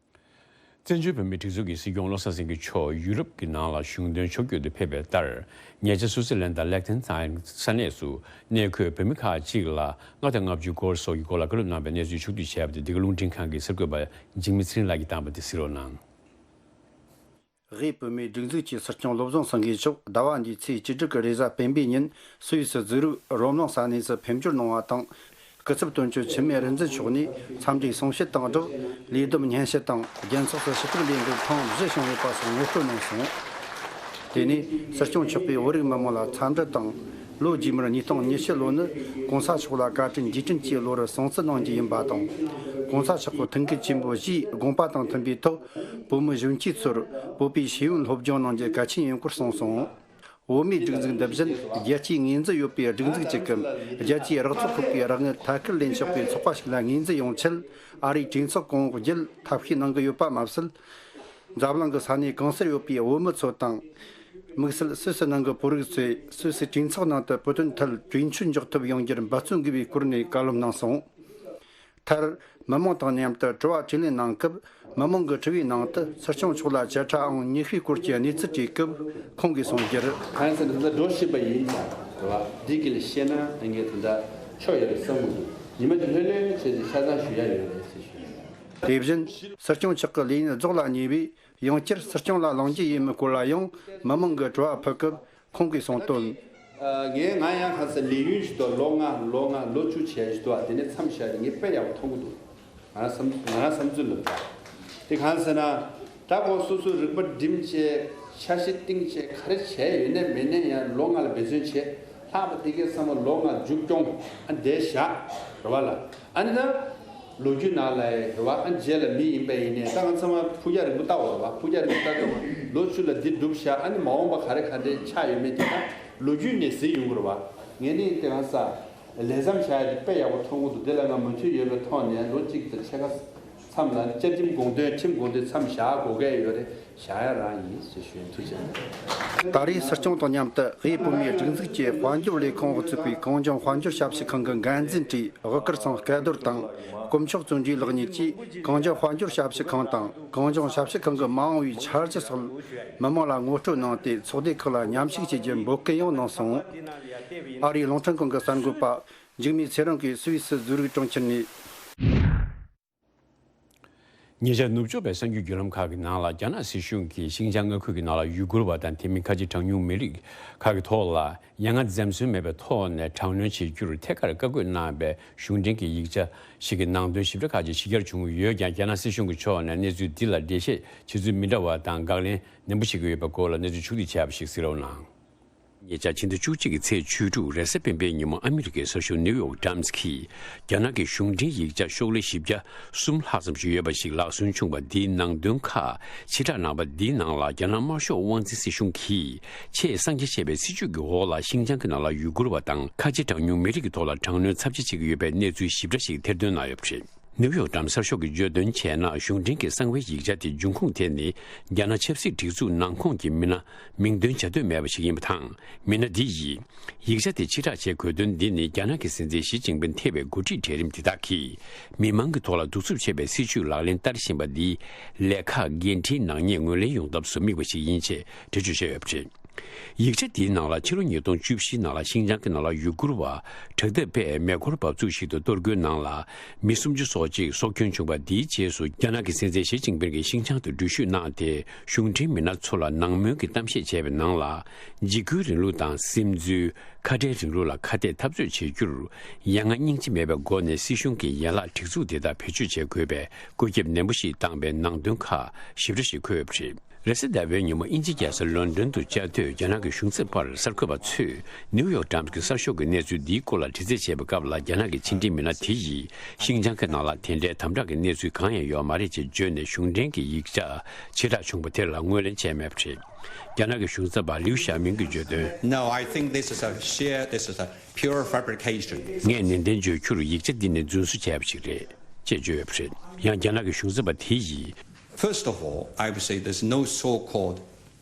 བཙན་བྱོལ་བོད་མིའི་སྒྲིག་འཛུགས་ཀྱི་སྲིད་སྐྱོང་བློ་བཟང་སེང་གེ་མཆོག་ཡུ་རོབ་ཀྱི་ནང་ལ་གཞུང་དོན་ཕྱོགས་བསྐྱོད་དུ་ཕེབས་པའི་ལྟར། ཉེ་ཆར་སུའུ་ཙེར་ལན་དང་ལེག་ཐེན་སྟན་ས་གནས་སུ་གནས་འཁོད་བོད་མི་ཁག་ཅིག་ལ་མངའ་ཐང་ལྔ་བཅུའི་སྐོར་སོགས་ཀྱི་སྐོར་ལ་བཀའ་སློབ་གནང་བའི་གནས་ཚུལ་ཕྱོགས་བསྡུས་བྱས་པ་དེ་འདི་ག་རླུང་འཕྲིན་ཁང་གི་གསར་འགོད་པ་འཇིགས་མེད་ཚེ་རིང་ལགས་ཀྱིས་བཏང་བ་དེ་གཟིགས་རོགས་གནང་། དབུས་བོད་མིའི་སྒྲིག་འཛུགས་ཀྱི་སྲིད་སྐྱོང་བློ་བཟང་སེང་གེ་མཆོག་ཟླ་བ་འདིའི་ཚེས་བཅུ་དྲུག་གི་རེས་གཟའ་སྤེན་པའི་ཉིན་སུད་སི་ཛུ་རིག་རོམ་ནང་ས་གནས་སུ་ཕེབས་འབྱོར་གནང་བ་དང་། སྐུ་ཚབ་དོན་གཅོད་འཆི་མེད་རིག་འཛིན་མཆོག་ནས་འཚམས་འདྲིའི་གསུང་བཤད་དང་སྦྲགས། ལས་བསྡོམས་སྙན་ཞུ་དང་། རྒྱལ་ཚོགས་སུ་ཞུ་གཏུག་ལས་འགུལ་ཐེངས་བཞི་བྱུང་ཡོད་པ་སོགས་ངོ་སྤྲོད་གནང་སོང་། དེ་ནས་སྲིད་སྐྱོང་མཆོག་གིས་བོད་རིགས་མི་མང་ལ་འཚམས་འདྲི་དང་། ལོ་རྗེས་མར་ཉིས་སྟོང་ཉི་ཤུ་ལོ་ནི་༸གོང་ས་མཆོག་ལ་བཀའ་དྲིན་རྗེས་དྲན་གྱི་ལོ་རུ་སྲུང་བརྩི་གནང་རྒྱུ་ཡིན་པ་དང་།༸གོང་ས་མཆོག་གི་ཐུགས་འགན་ཆེན་པོ་བཞིའི་དགོངས་པ་དང་མཐུན་པའི་ཐོག་བོད་མི་གཞོན་སྐྱེས་ཚོར་བོད་པའི་ཤེས་ཡོན་སློབ་སྦྱོང་གནང་རྒྱུ་གལ་ཆེན་ཡིན་སྐོར་གསུངས་སོང་། བོད་མིའི་སྒྲིག་འཛུགས་འདི་བཞིན་རྒྱལ་སྤྱིའི་ངོས་འཛིན་ཡོད་པའི་སྒྲིག་འཛུགས་ཅིག་གམ། རྒྱལ་སྤྱིའི་རོགས་ཚོགས་ཁག་གི་རོགས་དངུལ་ཐད་ཀར་ལེན་ཆོག་པའི་ཚོགས་པ་ཞིག་ལ་ངོས་འཛིན་ཡོང་ཆེད། ཨ་རིའི་གྲོས་ཚོགས་གོང་འོག་བརྒྱུད་ཐབས་ཤེས་གནང་གི་ཡོད་པ་མ་ཟད། འཛམ་གླིང་གི་ས་གནས་གང་སར་ཡོད་པའི་བོད་མི་ཚོ་དང་། དམིགས་བསལ་སུད་སི་ནང་གི་བོད་རིགས་ཚོས་སུད་སི་གྲོས་ཚོགས་ནང་དུ་བོད་དོན་ཐད་གྲོས་ཆོད་འཇོག་ཐབས་ཡོང་རྒྱུར་འབད་བརྩོན་དགོས་པའི་སྐོར་ནས་བཀའ་སློབ་གནང་སོང་། མཐར། མི་མང་དང་མཉམ་དུ་དྲི་བ་དྲིས་ལན་གནང་སྐབས། མི་མང་གི་དྲི་བའི་ནང་དུ་སྲིད་སྐྱོང་མཆོག་ལ་བཅད་ཁྲ་ཨང་ཉི་ཤུའི་སྐོར་གྱི་གནས་ཚུལ་དྲིས་སྐབས། ཁོང་གིས་གསུངས་རྒྱུར། གང་ཡིན་ཟེར་ན་ད་ལྟ་འགྲོ་བཞིན་པ་ཡིན་ཙང་རེད་བ། འདི་གི་ལ་བཤད་ན་ངས་ད་ལྟ་ཆོག་ཡོད་རེད་བསམ་གྱི་འདུག། ཉི་མ་གཅིག་ལྷོད་ལྷོད་བྱས་ཏེ་ཆ་ཚང་ཞུ་ཡ་ཡོད་རེད་ཟེར་ཞུ། དེ་བཞིན་སྲིད་སྐྱོང་མཆོག་གི་ལས་ཡུན་རྫོགས་ལ་ཉེ་བས། ཡང་བསྐྱར་སྲིད་སྐྱོང་ལ་ལངས་རྒྱུ་ཡིན་མིན་སྐོར་ལ་ཡང་མི་མང་གིས་དྲི་བ་ཕུལ་སྐབས། ཁོང་གིས་གསུངས་དོན། ཨ། ངས་ང་ཡང་གང་ཟེར་ལས་ཡུན་ཞིག་འདུག། ལོ་ལྔ། ལོ་ལྔ། ལོ་བཅུ་བྱས་ཞིག་འདུག། ཨ། དེ་ནས་མཚམས་བཞག་དེ་ངས་དཔེ་ཡག་པོ་མཐོང་གི་འདུག། ང་རང་བསམ། ང་རང་བསམ་ཚུལ་ལ་འདུག། དེ་གང་ཟེར་ན། ད་ཁོ་སོ་སོའི་རིག་པ་སྒྲིམ་བྱས། འཆར་གཞི་བཏིང་བྱས། ག་རེ་བྱས་ཡོད་ནའི་མེད་ནའི་ཡང་ལོ་ལྔ་ལ་འབད་བརྩོན་བྱས། ལྷག་པ་དེ་གའི་ཚང་མ་ལོ་ལྔ་མཇུག་སྐྱོང་། ཨ། བསྡད་བཞག་རེད་བ་ལ། ཨ་ནི་ད་ལོ་རྒྱུས་ནང་ལ་རེད་བ། ཨ། རྗེས་ལ་མི་ཡིན་པ་ཡིན་ནའི་ད་ང་ཚང་མ་ཕུགས་རྒྱང་རིང་པོ་ལྟ་བ་རེད་བ། ཕུགས་རྒྱང་རིང་པོ་ལྟ་དུས་ལོ་བཅུ་ལ་འདི་འགྲུབ་བཞག། ཨ་ནི་མ་འོངས་པ་ག་རེ་ག་འདྲའི་ཆགས་ཡོད་མེད་དེ་ད་ལོ་རྒྱུས་ནས་གཟིགས་ཡོང་གི་རེད་བ། ངས་ནི་དེ་གང་ཟེར། ལས་མཚམས་བཞག་ཡ་དེ་དཔེ་ཡག་པོ་མཐོང་གི་འདུག། དེ་ལ་ང་མོས་མཐུན་ཡོད་པའི་ཐོག་ནས་ལོ་གཅིག་དང་ཕྱེད་ཀ་མཚམས་ལ་བཅའ་ཁྲིམས་དགོངས་དོན། ཁྲིམས་དགོངས་དོན་མཚམས་བཞག་དགོས་གལ་ཡོད་རེད། བཞག་ཡ་རང་ཡིན་ཟེར་ཞུ་ཡིན། ཐུགས་རྗེ་ཆེ། ད་རེས་སྲིད་སྐྱོང་དང་མཉམ་དུ་དབུས་བོད་མིའི་སྒྲིག་འཛུགས་ཀྱི་དཔལ་འབྱོར་ལས་ཁུངས་འོག་ཚུད་པའི་གངས་ལྗོངས་དཔལ་འབྱོར་ཞབས་ཞུ་ཁང་གི་འགན་འཛིན་གྲས་དབུ་དཀར་ཚང་སྐལ་རྡོར་དང་དཀོན་མཆོག་བརྩོན་འགྲུས་ལགས་གཉིས་ཀྱིས་གངས་ལྗོངས་དཔལ་འབྱོར་ཞབས་ཞུ་ཁང་དང་གངས་ལྗོངས་ཞབས་ཞུ་ཁང་གི་མ་འོངས་པའི་འཆར་གཞི་སོགས་མི་མང་ལ་ངོ་སྤྲོད་གནང་སྟེ་ཚོགས་སྡེ་ཁག་ལ་མཉམ་ཞུགས་བྱེད་རྒྱུ་འབོད་སྐུལ་ཡང་གནང་སོང་། ཨ་རིའི་རླུང་འཕྲིན་ཁང་གི་གསར་འགོད་པ་འཇིགས་མེད་ཚེ་རིང་གིས་སུད་སི་ཛུ་རིག་གྲོང་ཁྱེར་ནས། ཉེ་ཆར་ནུབ་ཕྱོགས་པའི་གསར་འགྱུར་བརྒྱུད་ལམ་ཁག་གི་ནང་ལ། རྒྱ་ནག་སྲིད་གཞུང་གིས་ཤིན་ཅང་མངའ་ཁུལ་གྱི་ནང་ལ་ཡུ་གུར་བ་དང་དེ་མིན་ཁ་ཆེ་གྲངས་ཉུང་མི་རིགས་ཁག་གི་ཐོག་ལ་ཡ་ང་འཛེམ་ཟོན་མེད་པའི་ཐོག་ནས་དྲག་གནོན་བྱེད་རྒྱུར་ཐད་ཀར་བཀའ་བཀོད་གནང་བའི་གཞུང་འབྲེལ་གྱི་ཡིག་ཆ་ཞིག་གི་ནང་དོན་ཞིབ་ཕྲ་ཁག་ཅིག་ཕྱི་གྱར་བྱུང་ཡོད་ཀྱང་། རྒྱ་ནག་སྲིད་གཞུང་གི་ཕྱོགས་ནས་གནས་ཚུལ་འདི་ལ་འགྲེལ་བཤད་བྱེད་ཚུལ་མི་འདྲ་བ་དང་དགག་ལན་ནན་པོ་བྱེད་ཀྱི་ཡོད་པའི་སྐོར་ལ་གནས་ཚུལ་ཕྱོགས་བསྡུས་བྱས་པ་ཞིག་གཟིགས་རོགས་གནང་། ཉེ་ཆར་ཕྱི་ཟླ་བཅུ་གཅིག་གི་ཚེས་བཅུ་དྲུག་རེས་གཟའ་སྤེན་པའི་ཉིན་མོ་ཨ་མི་རི་ཀའི་གསར་ཤོག་ནིའུ་ཡོག་ཊའིམ་སི་གིས་རྒྱ་ནག་གི་གཞུང་འབྲེལ་ཡིག་ཆ་ཤོག་ལྷེ་བཞི་བརྒྱ་གསུམ་ལྷག་ཙམ་ཞིག་ཡོད་པ་ཞིག་ལག་སོན་བྱུང་བ་འདིའི་ནང་དོན་ཁག་ཕྱི་བསྒྲགས་གནང་བ་འདིའི་ནང་ལ། རྒྱ་ནག་དམར་ཤོག་དབང་འཛིན་སྲིད་གཞུང་གིས་ཆེས་གསང་རྒྱ་ཆེ་བའི་སྲིད་བྱུས་ཀྱི་འོག་ལ་ཤིན་ཅང་གི་ནང་ལ་ཡུ་གུར་བ་དང་ཁ་ཆེ་གྲངས་ཉུང་མི་རིགས་ཀྱི་ཐོག་ལ་དྲག་གནོན་ཚབས་ཆེ་བྱེད་ཀྱི་ཡོད་པའི་གནས་ཚུལ་ཞིབ་ཕྲ་ཞིག་ཐེར་འདོན་གནང་ཡོད་པ་རེད། ནིའུ་ཡོག་ཊའིམ་སི་གསར་ཤོག་གིས་བརྗོད་དོན་བྱས་ན། གཞུང་འབྲེལ་གྱི་གསང་བའི་ཡིག་ཆ་དེ་འབྱུང་ཁུངས་དེ་ནི་རྒྱ་ནག་ཆབ་སྲིད་སྒྲིག་འཛུགས་ནང་ཁོངས་ཀྱི་མི་སྣ་མིང་འདོན་བྱ་འདོད་མེད་པ་ཞིག་ཡིན་པ་དང་། མི་སྣ་འདི་ཡིས་ཡིག་ཆ་དེ་ཕྱིར་བསྒྲགས་བྱེད་དགོས་དོན་འདི་ནི། རྒྱ་ནག་གི་སྲིད་འཛིན་ཞི་ཅིན་ཕིན་ཐེ་བའི་འགོ་ཁྲིད་གྲལ་རིམ་དེ་དག་གིས་མི་མང་གི་ཐོག་ལ་གདུག་རྩུབ་ཆེ་བའི་སྲིད་བྱུས་ལག་ལེན་བསྟར་བཞིན་པ་འདིའི་ལས་ཁག་འགན་འཁྲིའི་ནག་ཉེས་ངོས་ལེན་ཡོང་ཐབས་སུ་དམིགས་པ་ཞིག་ཡིན་ཞེས་འགྲེལ་བརྗོད་བྱས་ཡོད་པ་རེད། ཡིག་ཆ་འདིའི་ནང་ལ་ཕྱི་ལོ་ཉིས་སྟོང་བཅུ་བཞིའི་ནང་ལ་ཤིན་ཅང་གི་ནང་ལ་ཡུ་གུར་བ་དྲག་འཐབ་པས་མེ་འཁོར་འབབ་ཚུགས་ཤིག་ཏུ་གཏོར་རྒོལ་ནང་ལ་མི་སུམ་ཅུ་སོ་གཅིག་སྲོག་སྐྱོན་བྱུང་བ་འདིའི་རྗེས་སུ། རྒྱ་ནག་གི་སྲིད་འཛིན་ཞི་ཅིན་ཕིན་གྱིས་ཤིན་ཅང་དུ་འགྲུལ་བཞུད་གནང་སྟེ། གཞུང་འབྲེལ་མི་སྣ་ཚོ་ལ་ནང་མོལ་གྱི་གཏམ་བཤད་བྱས་པའི་ནང་ལ། འཇིགས་སྐུལ་རིང་ལུགས་དང་སིམ་འཛུལ། ཁ་བྲལ་རིང་ལུགས་ལ་ཁ་གཏད་འཐབ་རྩོད་བྱེད་རྒྱུར། ཡ་ང་སྙིང་རྗེ་མེད་པའི་སྒོ་ནས་སྲིད་གཞུང་གི་ཡན་ལག་སྒྲིག་འཛུགས་དེ་དག་བེད་སྤྱོད་བྱེད་དགོས་པའི་བཀོད་ཁྱབ་ནན་པོ་ཞིག་བཏང་པའི་ནང་དོན་ཁག་ཞིབ་ཕྲ་ཞིག་འཁོད་ཡོད་པ་རེད། རེས་གཟའ་ཟླ་བའི་ཉིན་མོ་དབྱིན་ཇིའི་རྒྱལ་ས་ལོན་ཌོན་དུ་བཅའ་སྡོད་རྒྱ་ནག་གི་གཞུང་ཚབ་པར་གསར་འགོད་པ་ཚོས་ནིའུ་ཡོག་ཊའིམ་སི་གི་གསར་ཤོག་གི་གནས་ཚུལ་འདིའི་སྐོར་ལ་དྲི་རྩད་བྱས་པའི་སྐབས་ལ། རྒྱ་ནག་གི་ཕྱི་འབྲེལ་མི་སྣ་དེ་ཡིས་ཤིན་ཅང་གི་ནང་ལ་དེ་འདྲའི་དམ་དྲག་གི་གནས་ཚུལ་གང་ཡང་ཡོད་མ་རེད་ཅེས་བརྗོད་ནས། གཞུང་འབྲེལ་གྱི་ཡིག་ཆ་ཕྱིར་བསྒྲགས་བྱུང་བ་དེ་ལ་ངོས་ལེན་བྱས་མེད་པ་རེད། རྒྱ་ནག་གི་གཞུང་ཚབ་པ་ལིའུ་ཞའོ་མིང་གིས་བརྗོད་དོན། No, I think this is a sheer, this is a pure fabrication. ངས་ནན་ཏན་བརྗོད་རྒྱུར། ཡིག་ཆ་འདི་ནི་རྫུན་བཟོ་བྱས་པ་ཞིག་རེད་ཅེས་བརྗོད་ཡོད་པ་རེད། ཡང་རྒྱ་ནག་གི་གཞུང་ཚབ་པ་དེ་ཡིས། First of all, I would say there's no so-called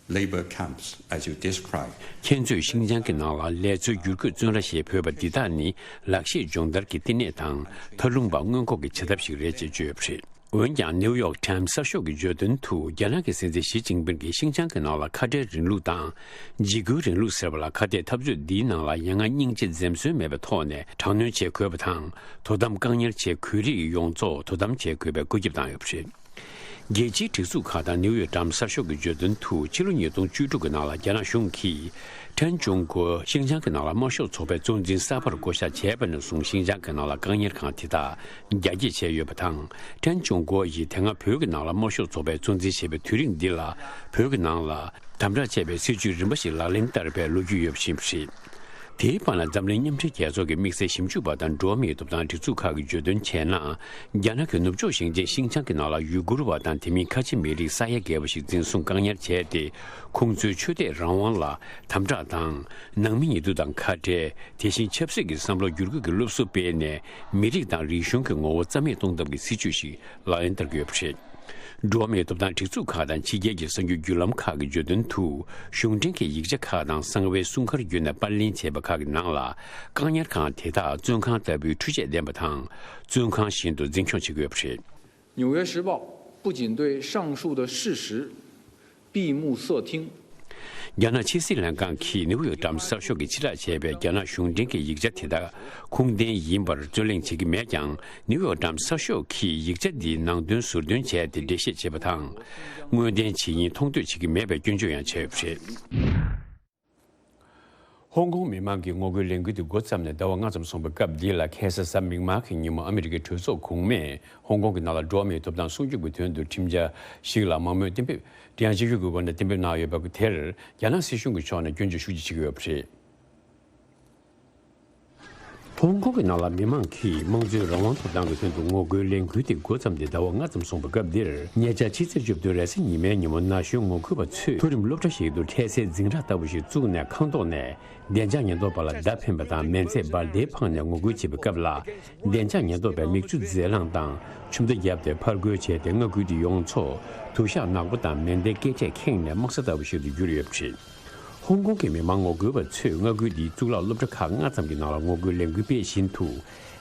labor camps as you describe. ཁྱེད་ཚོས་ཤིན་ཅང་གི་ནང་ལ་ལས་འཚོལ་བསྒྱུར་བཀོད་བཙོན་ར་ཞེས་འབོད་པ་འདི་དག་ནི་ལག་ཤེས་སྦྱོང་བརྡར་གྱི་བསྟི་གནས་དང་། མཐའ་ལྷུང་བ་སྔོན་འགོག་གི་བྱ་ཐབས་ཤིག་རེད་ཅེས་བརྗོད་ཡོད་པ་རེད། འོན་ཀྱང་། ནིའུ་ཡོག་ཊའིམ་སི་གསར་ཤོག་གིས་བརྗོད་དོན་དུ། རྒྱ་ནག་གི་སྲིད་འཛིན་ཞི་ཅིན་ཕིན་གྱིས་ཤིན་ཅང་གི་ནང་ལ་ཁ་བྲལ་རིང་ལུགས་དང་། འཇིགས་སྐུལ་རིང་ལུགས་ཟེར་བ་ལ་ཁ་གཏད་འཐབ་རྩོད་འདིའི་ནང་ལ་ཡ་ང་སྙིང་རྗེ་འཛེམ་ཟོན་མེད་པའི་ཐོག་ནས་དྲག་གནོན་བྱེད་དགོས་པ་དང་། དོ་དམ་བཀག་ཉར་བྱེད་དགོས་རིགས་ཡོངས་རྫོགས་དོ་དམ་བྱེད་དགོས་པའི་བཀོད་ཁྱབ་བཏང་ཡོད་པ་རེད། རྒྱལ་སྤྱིའི་སྒྲིག་འཛུགས་ཁག་དང་ནིའུ་ཡོག་ཊའིམ་སི་གསར་ཤོག་གིས་བརྗོད་དོན་དུ། ཕྱི་ལོ་ཉིས་སྟོང་བཅུ་དྲུག་གི་ནང་ལ་རྒྱ་ནག་གཞུང་གིས་ཁྲན་ཅུང་གོ་ཤིན་ཅང་གི་ནང་ལ་དམར་ཤོག་ཚོགས་པའི་གཙོ་འཛིན་གསར་པར་བསྐོ་བཞག་བྱས་པ་ནས་བཟུང་། ཤིན་ཅང་གི་ནང་ལ་བཀག་ཉར་ཁང་དེ་དག་རྒྱ་སྐྱེད་བྱས་ཡོད་པ་དང་། ཁྲན་ཅུང་གོ་ཡིས་དེ་སྔ་བོད་ཀྱི་ནང་ལ་དམར་ཤོག་ཚོགས་པའི་གཙོ་འཛིན་བྱས་པའི་དུས་རིང་འདི་ལ། བོད་ཀྱི་ནང་ལ་དམ་དྲག་བྱས་པའི་སྲིད་བྱུས་རིམ་པ་ཞིག་ལག་ལེན་བསྟར་བའི་ལོ་རྒྱུས་ཡོད་པ་ཞིག་རེད། དེའི་བར་ན། འཛམ་གླིང་མཉམ་འབྲེལ་རྒྱལ་ཚོགས་ཀྱི་དམིགས་བསལ་ཞིབ་འཇུག་པ་དང་འགྲོ་བ་མིའི་ཐོབ་ཐང་སྒྲིག་འཛུགས་ཁག་གིས་བརྗོད་དོན་བྱས་ན། རྒྱ་ནག་གི་ནུབ་ཕྱོགས་ཞིང་ཆེན་ཤིན་ཅང་གི་ནང་ལ་ཡུ་གུར་བ་དང་དེ་མིན་ཁ་ཆེ་མི་རིགས་ས་ཡ་བརྒལ་བ་ཞིག་འཛིན་བཟུང་བཀག་ཉར་བྱས་ཏེ། ཁོང་ཚོའི་ཆོས་དད་རང་དབང་ལ་དམ་དྲག་དང་། ནང་མི་ཉེ་དུ་དང་ཁ་བྲལ། དེ་བཞིན་ཆབ་སྲིད་ཀྱི་བསམ་བློ་བསྒྱུར་བཀོད་ཀྱི་སློབ་གསོ་སྤེལ་ནས། མི་རིགས་དང་རིག་གཞུང་གི་ངོ་བོ་རྩ་མེད་གཏོང་ཐབས་ཀྱི་སྲིད་བྱུས་ཤིག་ལག་ལེན་བསྟར་གྱི་ཡོད་པ་རེད། འགྲོ་བ་མིའི་ཐོབ་ཐང་སྒྲིག་འཛུགས་ཁག་དང་ཕྱི་རྒྱལ་གྱི་གསར་འགྱུར་བརྒྱུད་ལམ་ཁག་གིས་བརྗོད་དོན་དུ། གཞུང་འབྲེལ་གྱི་ཡིག་ཆ་ཁག་དང་གསང་བའི་སྲུང་སྐར་བརྒྱུད་ནས་པར་ལེན་བྱས་པ་ཁག་གི་ནང་ལ། བཀག་ཉར་ཁང་དེ་དག་བཙོན་ཁང་ལྟ་བུའི་འཕྲུལ་ཆས་ལྡན་པ་དང་། བཙོན་ཁང་བཞིན་དུ་འཛིན་སྐྱོང་བྱེད་ཀྱི་ཡོད་པ་རེད། 《纽约时报》不仅对上述的事实闭目塞听， རྒྱ་ནག་ཕྱི་སྲིད་ལྷན་ཁང་གིས་ནིའུ་ཡོག་ཊའིམ་སི་གསར་ཤོག་གིས་ཕྱིར་བསྒྲགས་བྱས་པའི་རྒྱ་ནག་གཞུང་འབྲེལ་གྱི་ཡིག་ཆ་དེ་དག་ཁུངས་ལྡན་ཡིན་པར་རྩོད་གླེང་བྱེད་ཀྱི་མེད་ཀྱང་། ནིའུ་ཡོག་ཊའིམ་སི་གསར་ཤོག་གིས་ཡིག་ཆ་འདིའི་ནང་དོན་ཟུར་འདོན་བྱས་ཏེ་འགྲེལ་བཤད་བྱེད་པ་དང་། དངོས་བདེན་ཇི་ཡིན་མཐོང་ཐོས་བྱེད་ཀྱི་མེད་པའི་སྐྱོན་བརྗོད་ཡང་བྱས་ཡོད་པ་རེད། ཧོང་ཀོང་མི་མང་གིས་ངོ་རྒོལ་ལས་འགུལ་དེ་འགོ་བརྩམས་ནས་ཟླ་བ་ལྔ་ཙམ་སོང་བའི་སྐབས་འདི་ལ། ཁ་སང་གཟའ་མིག་དམར་གྱི་ཉིན་མོ་ཨ་མི་རི་ཀའི་གྲོས་ཚོགས་གོང་མས་ཧོང་ཀོང་གི་ནང་ལ་འགྲོ་བ་མིའི་ཐོབ་ཐང་སྲུང་སྐྱོབ་ཀྱི་དོན་དུ་ཁྲིམས་འཆར་ཞིག་ལ་མང་མོས་གཏན་འབེབས། དེ་ཡང་སྤྱི་འཐུས་ཀྱི་སྒོ་ནས་གཏན་འབེབས་གནང་ཡོད་པ་དེར། རྒྱ་ནག་སྲིད་གཞུང་གི་ཕྱོགས་ནས་སྐྱོན་བརྗོད་ཤུགས་ཆེ་བྱེད་ཀྱི་ཡོད་པ་རེད། ཧོང་ཀོང་གི་ནང་ལ་མི་མང་གིས་དམངས་གཙོའི་རང་དབང་ཐོབ་ཐང་གི་དོན་དུ་ངོ་རྒོལ་ལས་འགུལ་དེ་འགོ་བརྩམས་ཏེ་ཟླ་བ་ལྔ་ཙམ་སོང་བའི་སྐབས་འདིར། ཉེ་ཆར་ཕྱི་ཚེས་བཅུ་བདུན་རེས་གཟའ་ཉི་མའི་ཉིན་མོ། ན་གཞོན་ངོ་རྒོལ་བ་ཚོས་མཐོ་རིམ་སློབ་གྲྭ་ཞིག་ཏུ་འཕྲལ་སེལ་འཛིང་རགས་ལྟ་བུ་ཞིག་བཙུགས་ནས། ཁང་ཐོག་ནས་བདེ་འཇགས་ཉེན་རྟོག་པ་ལ་མདའ་འཕེན་པ་དང་། མེ་མཚེར་འབར་མདེལ་འཕངས་ནས་ངོ་རྒོལ་བྱེད་པའི་སྐབས་ལ། བདེ་འཇགས་ཉེན་རྟོག་པས་མིག་ཆུ་རྫས་རླངས་དང་ཆུ་མདའ་བརྒྱབ་སྟེ་ཕར་རྒོལ་བྱས་ཏེ། མངའ་ཁུལ་དེ་ཡོངས་རྫོགས་དུ་ཞག་ནག་པོ་དང་མེ་མདའི་སྐད་སྒྲས་ཁེངས་ནས་དམག་ས་ལྟ་བུ་ཞིག་ཏུ་གྱུར་ཡོད་པ་རེད། ཧོང་ཀོང་གི་མི་མང་ངོ་རྒོལ་བ་ཚོས་མངའ་ཁུལ་འདིའི་གཙུག་ལག་སློབ་གྲྭ་ཁག་ལྔ་ཙམ་གྱི་ནང་ལ་ངོ་རྒོལ་ལས་འགུལ་སྤེལ་བཞིན་དུ།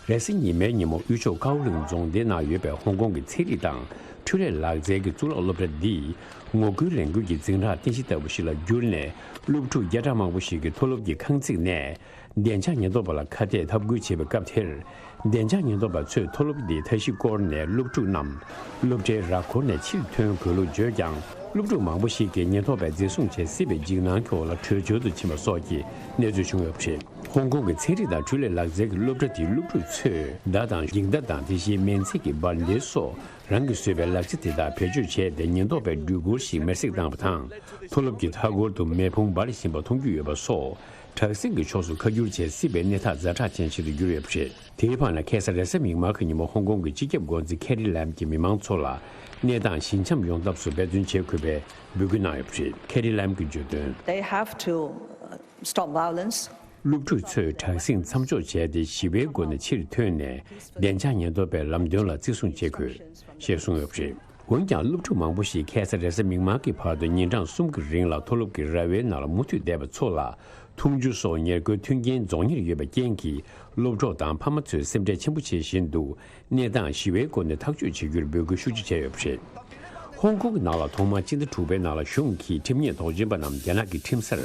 རེས་གཟའ་ཉི་མའི་ཉིན་མོ། དབུས་ཕྱོགས་ཀའོ་ལུང་རྫོང་སྡེ་ནང་ཡོད་པའི་ཧོང་ཀོང་གི་ཚན་རིག་དང་འཕྲུལ་ལས་ལག་རྩལ་གྱི་གཙུག་ལག་སློབ་གྲྭ་འདིས། ངོ་རྒོལ་ལས་འགུལ་གྱི་འཛིང་རགས་རྟེན་གཞི་ལྟ་བུ་ཞིག་ལ་གྱུར་ནས། སློབ་ཕྲུག་བརྒྱ་ཕྲག་མང་པོ་ཞིག་གིས་མཐོ་སློབ་ཀྱི་ཁང་བརྩེགས་ནས། བདེ་འཇགས་ཉེན་རྟོག་པ་ལ་ཁ་གཏད་འཐབ་རྒོལ་བྱེད་པའི་སྐབས་དེར། བདེ་འཇགས་ཉེན་རྟོག་པ་ཚོས་མཐོ་སློབ་དེའི་མཐའ་བཞི་བསྐོར་ནས། སློབ་ཕྲུག་རྣམས་སློབ་གྲྭའི་ར་སྐོར་ནས་ཕྱིར་ཐོན་དགོས་ལུགས་བརྗོད་ཀྱང་། སློབ་ཕྲུག་མང་པོ་ཞིག་གིས་ཉེན་རྟོག་པས་འཛིན་བཟུང་བྱས། སྲིད་པའི་འཇིགས་སྣང་གི་འོག་ལ་བྲོས་བྱོལ་དུ་ཕྱིན་པ་སོགས་ཀྱི་གནས་ཚུལ་བྱུང་ཡོད་པ་རེད། ཧོང་ཀོང་གི་ཚན་རིག་དང་འཕྲུལ་ལས་ལག་རྩལ་གྱི་སློབ་གྲྭ་དེའི་སློབ་ཕྲུག་ཚོས་མདའ་དང་འགྱིག་མདའ་དང་། དེ་བཞིན་མེ་མཚེར་གྱི་འབར་མདེལ་སོགས། རང་གིས་བཟོས་པའི་ལག་ཆ་དེ་དག་བེད་སྤྱོད་བྱས་ཏེ། ཉེན་རྟོག་པས་སྦྲུལ་སྐོར་ཞིག་མེར་སྲེག་བཏང་བ་དང་། མཐོ་སློབ་ཀྱི་མཐའ་འཁོར་དུ་མེ་ཕུང་འབར་བཞིན་པ་མཐོང་རྒྱུ་ཡོད་པ་སོགས། དྲག་ཟིང་གི་ཕྱོགས་སུ་ཁ་བསྒྱུར་བྱེད་སྲིད་པའི་གནས་སྟངས་ཛ་དྲག་ཅན་ཞིག་ཏུ་གྱུར་ཡོད་པ་རེད། དེའི་བར་ན། ཁ་སང་རེས་གཟའ་མིག་དམར་གྱི་ཉིན་མོ། ཧོང་ཀོང་གི་སྤྱི་ཁྱབ་འགོ་འཛིན་ཁེ་རི་ལམ་གྱིས་མི་མང་ཚོ་ལ། གནས་སྟངས་ཞི་འཇམ་ཡོང་ཐབས་སུ་འབད་བརྩོན་བྱེད་དགོས་པའི་འབོད་སྐུལ་གནང་ཡོད་པ་རེད། ཁེ་རི་ལམ་གྱིས་བརྗོད་དོན། They have to, uh, stop violence. སློབ་ཕྲུག་ཚོས་དྲག་ཟིང་མཚམས་འཇོག་བྱས་ཏེ། ཞི་བའི་སྒོ་ནས་ཕྱིར་ཐོན་ནས། བདེ་འཇགས་ཉེན་རྟོག་པའི་ལམ་སྟོན་ལ་བརྩི་སྲུང་བྱེད་དགོས། ཞེས་གསུངས་ཡོད་པ་རེད། འོན་ཀྱང་། སློབ་ཕྲུག་མང་པོ་ཞིག་ཁ་སང་རེས་གཟའ་མིག་དམར་གྱི་བར་དུ་ཉིན་གྲངས་གསུམ་གྱི་རིང་ལ་མཐོ་སློབ་ཀྱི་ར་བའི་ནང་ལ་མུ་མཐུད་བསྡད་པ་ཚོ་ལ། འཐུང་ཆུ་སོགས་ཉེར་མཁོའི་མཐུན་རྐྱེན་རྫོགས་ཉེར་ཡོད་པའི་རྐྱེན་གྱིས། སློབ་གྲོགས་དང་ཕ་མ་ཚོས་སེམས་ཁྲལ་ཆེན་པོ་བྱེད་བཞིན་འདུག་གནས་སྟངས་ཞི་བའི་སྒོ་ནས་ཐག་གཅོད་བྱེད་རྒྱུར་འབོད་སྐུལ་ཤུགས་ཆེ་བྱས་ཡོད་པ་རེད། ཧོང་ཀོང་གི་ནང་ལ་ཐོག་མར་སྤྱི་ཟླ་དྲུག་པའི་ནང་ལ་གཞུང་གིས་ཁྲིམས་ཉེས་དོགས་ཅན་པ་རྣམས་རྒྱ་ནག་གི་ཁྲིམས་སར་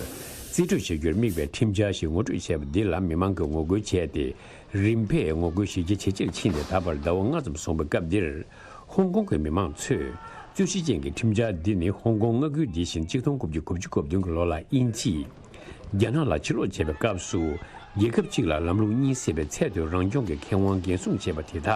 རྩིས་སྤྲོད་བྱེད་རྒྱུར་དམིགས་པའི་ཁྲིམས་འཆར་ཞིག་ངོ་སྤྲོད་བྱས་པ་འདི་ལ་མི་མང་གིས་ངོ་རྒོལ་བྱས་ཏེ། རིམ་པས་ངོ་རྒོལ་གཞི་རྒྱ་ཇེ་ཆེར་ཕྱིན་ཏེ། ད་བར་ཟླ་བ་ལྔ་ཙམ་སོང་བའི་སྐབས་འདིར། ཧོང་ཀོང་གི་མི་མང་ཚོས། རྩོད་གཞི་ཅན་གྱི་ཁྲིམས་འཆར་འདི་ནི། ཧོང་ཀོང་མངའ་ཁུལ་འདི་བཞིན་ཆིག་སྟོང་དགུ་བརྒྱ་དགུ་བཅུ་གོ་བདུན་གྱི་ལོ་ལ་དབྱིན་ཇིས་རྒྱ་ནག་ལ་ཕྱིར་ལོག་བྱས་པའི་སྐབས་སུ། རྒྱལ་ཁབ་གཅིག་ལ་ལམ་ལུགས་གཉིས་ཟེར་བའི་ཚད་མཐོའི་རང་སྐྱོང་གི་ཁེ་དབང་འགན་སྲུང་བྱས་པ་དེ་དག་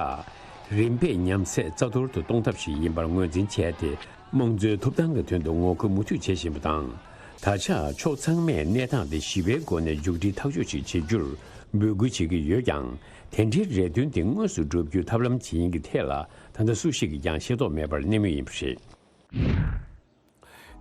རིམ་པས་ཉམས་ཚད་རྩ་གཏོར་དུ་གཏོང་ཐབས་ཤིག་ཡིན་པར་ངོས་འཛིན་བྱས་ཏེ། དམངས་གཙོའི་ཐོབ་ཐང་གི་དོན་དུ་ངོ་རྒོལ་མུ་མཐུད་བྱེད་བཞིན་པ་དང་། ད་ཆ་ཕྱོགས་ཚང་མས་གནས་སྟངས་དེ་ཞི་བའི་སྒོ་ནས་མཇུག་སྒྲིལ་ཐག་གཅོད་ཅིག་བྱེད་རྒྱུར་འབོད་སྐུལ་བྱེད་ཀྱི་ཡོད་ཀྱང་། དེ་འདྲའི་རེ་འདུན་དེ་དངོས་སུ་བསྒྲུབ་རྒྱུའི་ཐབས་ལམ་ཇི་ཡིན་གྱི་ཐད་ལ། ད་ལྟ་སུ་ཞིག་གིས་ཀྱང་ཤེས་རྟོགས་མེད་པར་གནས་མུས་ཡིན་པ་རེད།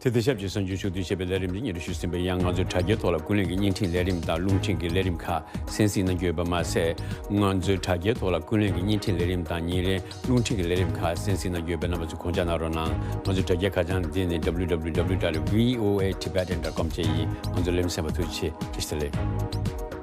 དེ་དང་ཆབས་ཅིག་གསར་འགྱུར་ཕྱོགས་བསྡུས་བྱས་པའི་ལས་རིམ་འདི་སྙན་སྒྲོན་ཞུས་ཟིན་པ་ཡིན། ང་ཚོའི་དྲ་རྒྱའི་ཐོག་ལ་ཀུན་གླེང་གི་བརྙན་འཕྲིན་ལས་རིམ་དང་རླུང་འཕྲིན་གྱི་ལས་རིམ་ཁག་གསན་གཟིགས་གནང་རྒྱུ་ཡོད་པ་མ་ཟད། ང་ཚོའི་དྲ་རྒྱའི་ཐོག་ལ་ཀུན་གླེང་གི་བརྙན་འཕྲིན་ལས་རིམ་དང་ཉིན་རེའི་རླུང་འཕྲིན་གྱི་ལས་རིམ་ཁག་གསན་གཟིགས་གནང་རྒྱུ་ཡོད་པའི་རྣམ་པ་ཚོས་དགོངས་འཇགས་གནང་རོགས་གནང་། ང་ཚོའི་དྲ་རྒྱའི་ཁ་བྱང་འདི་ནི། W W W dot V O A Tibetan dot com བཅས་ཡིན། ང་ཚོའི་ལས་རིམ་གསན་པར་ཐུགས་རྗེ་ཆེ། བཀྲ་ཤིས་བདེ་ལེགས།